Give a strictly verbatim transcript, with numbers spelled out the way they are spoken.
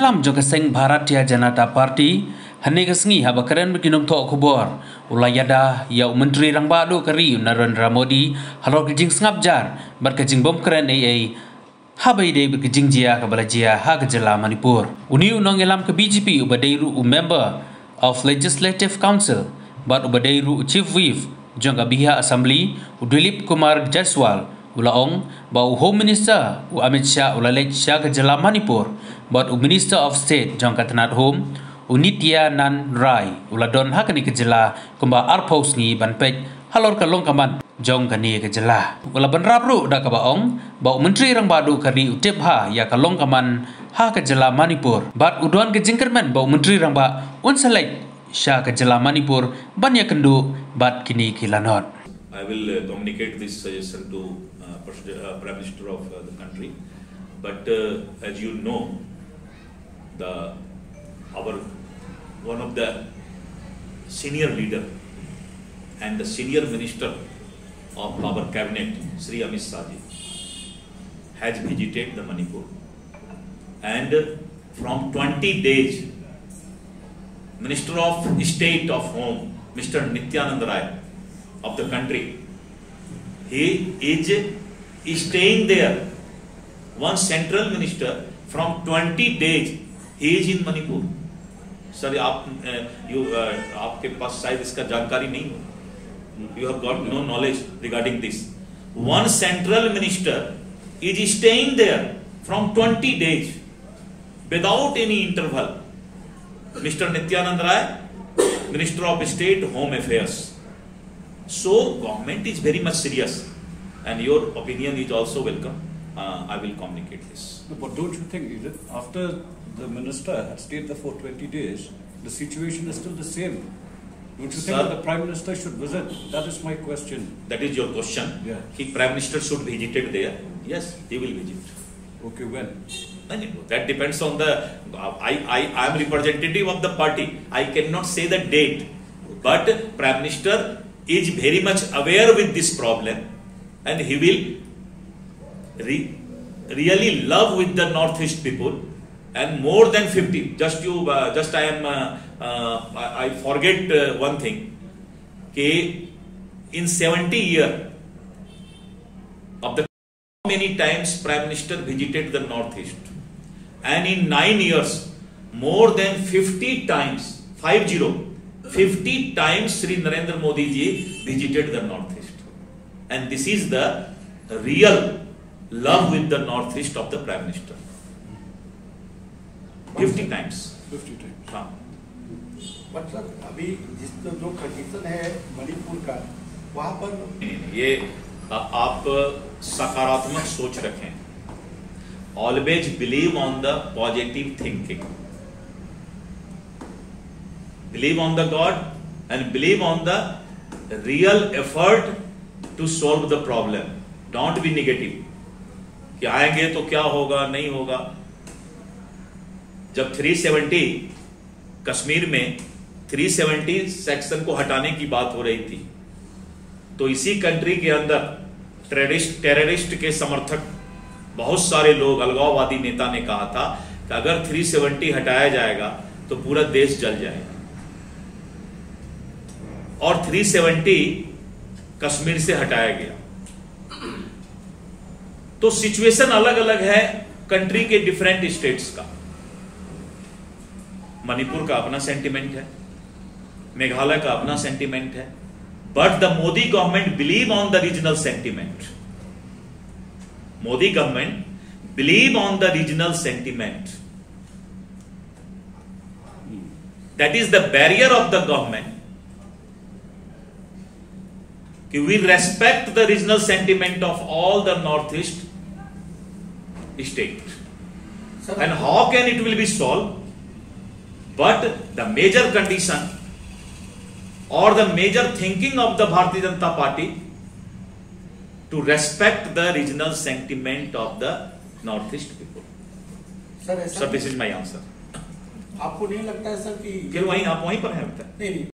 Lam jong ka seng Bharatiya Janata Party, hynne ka sngi haba kren bad ki nongthoh khubor, u la ïada ïa u Myntri Rangbah Duh ka ri u Narendra Modi halor ka jingsngap jar bad ka jingbym kren ei ei haba ïadei bad ka jingjia kaba la jia ha ka jylla Manipur. Une u nongïalam ka B J P uba dei ruh u member of Legislative Council bad uba dei ruh u Chief Whip jong ka Bihar Assembly, u Dilip Kumar Jaiswal, u la ong ba u Home Minister u Amit Shah u la leit sha ka jylla Manipur bad u Minister of State jong ka tnad Home, u Nityanand Rai, u la don ha kane ka jylla kumba arphew sngi ban peit halor ka long ka man jong kane ka jylla. U la bynrap ruh da kaba ong ba u Myntri Rangbah Duh ka ri u tip bha ïa ka long ka man ha ka jylla Manipur bad u don ka jingkyrmen ba u Myntri Rangbah un sa leit sha ka jylla Manipur ban ïakynduh bad kine ki lanot. I will uh, communicate this suggestion to uh, Pres- uh, Prime Minister of uh, the country. But uh, as you know, the our one of the senior leader and the senior minister of our cabinet, Sri Amit Shah ji, has visited the Manipur, and from twenty days, Minister of State of Home, Mister Nityanand Rai of the country, he is staying there. One central minister from twenty days he is in Manipur. Sir, आप यू आपके पास शायद इसका जानकारी नहीं हो. You have got no knowledge regarding this. One central minister is staying there from twenty days without any interval. Mister Nityanand Rai, Minister of State, Home Affairs. So government is very much serious, and your opinion is also welcome. Uh, I will communicate this. No, but don't you think, Edith, after the minister had stayed there for twenty days, the situation is still the same? Don't you think Sir, that the Prime Minister should visit? That is my question. That is your question. Yeah. Ki Prime Minister should visited there. Yes, he will visit. Okay, when? No, no, that depends on the. I, I, I am representative of the party. I cannot say the date, but Prime Minister is very much aware with this problem, and he will re- really love with the Northeast people, and more than fifty. Just you, uh, just I am, uh, uh, I, I forget uh, one thing. Ke in seventy year of the many times Prime Minister visited the Northeast, and in nine years, more than fifty times, five zero, fifty times Sri Narendra Modi ji visited the Northeast. And this is the real love with the Northeast of the Prime Minister. Fifty times. Fifty times. हाँ. बट सर, अभी जिस जो कंडीशन है मणिपुर का, वहाँ पर नहीं, नहीं, ये आ- आप सकारात्मक सोच रखें. Always believe on the positive thinking. Believe on the God and believe on the real effort to solve the problem. Don't be negative कि आएंगे तो क्या होगा, नहीं होगा. जब थ्री सेवेंटी कश्मीर में थ्री सेवेंटी सेक्शन को हटाने की बात हो रही थी, तो इसी कंट्री के अंदर टेररिस्ट टेररिस्ट के समर्थक बहुत सारे लोग, अलगाववादी नेता ने कहा था कि अगर थ्री सेवेंटी हटाया जाएगा तो पूरा देश जल जाएगा. और थ्री सेवेंटी कश्मीर से हटाया गया. तो सिचुएशन अलग अलग है कंट्री के डिफरेंट स्टेट्स का. मणिपुर का अपना सेंटिमेंट है, मेघालय का अपना सेंटिमेंट है. But the Modi government believe on the regional sentiment. Modi government believe on the regional sentiment. That is the barrier of the government. कि we respect the regional sentiment of all the Northeast state. And how can it will be solved? But the major condition or the major thinking of the Bharatiya Janata Party to respect the regional sentiment of the Northeast people. सर ऐसा Sir, this is my answer. आपको नहीं लगता है सर कि फिर वहीं आप वहीं पर हैं अभी तक. नहीं नहीं